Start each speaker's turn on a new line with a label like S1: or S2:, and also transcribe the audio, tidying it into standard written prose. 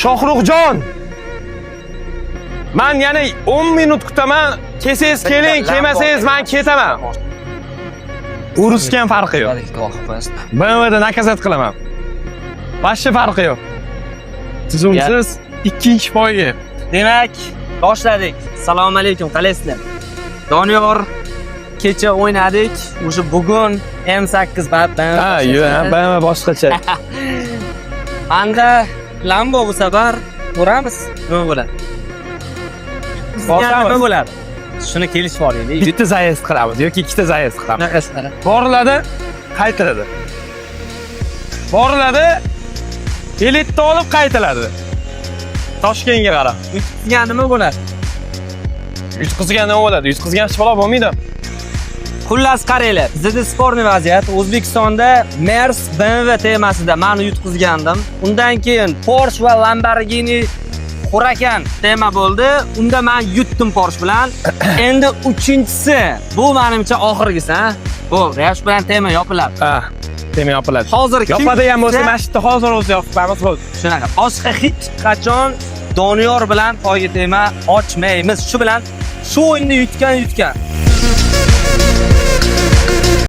S1: Shohruxjon. Man yana 10 minut kutaman. Kelsangiz keling, kelmasangiz man ketaman. Urusgan farqi yo'q. BMWda наказать qilaman. Вообще farqi yo'q. Tuzumsiz ikkinchi poyga.
S2: Demak, boshladik. Assalomu alaykum, qalaysizlar? Doniyor, kecha o'ynadik. O'sha bugun M8 BMW.
S1: Ha, yo'q, BMW boshqacha.
S2: Manda Lambo bu safar, ko'ramiz nima bo'ladi.
S1: Bosamiz.
S2: Nima bo'ladi? Shuni kelishib olaylik.
S1: Bitta заезд qilamiz yoki ikkita заезд qilamiz.
S2: Shunaqasi.
S1: Boriladi, qaytiladi. Boriladi, elitni olib qaytiladi. Toshkentga qarab.
S2: Yutqizgan nima bo'ladi?
S1: Yutqizgan nima bo'ladi? Yutqizgan hech balo bo'lmaydi.
S2: Xullas, qaranglar, bizda спорный vaziyat. O'zbekistonda Mers BMW temasida men yutqizgandim. Undan keyin Porsche va Lamborghini Huracan tema bo'ldi. Unda men yutdim Porsche bilan. Endi uchinchisi, bu menimcha oxirgisi, ha? Bo'ldi, shu bilan tema yopiladi.
S1: Ha, tema yopiladi.
S2: Hozir kim
S1: Yopadigan bo'lsa,
S2: yutsa-
S1: mana shu yerda hozir o'zi yopib qo'yamiz, bo'ldi.
S2: Shunaqa. Boshqa hech qachon Doniyor bilan poyga tema ochmaymiz. Shu bilan shu o'yinni yutgan yutgan.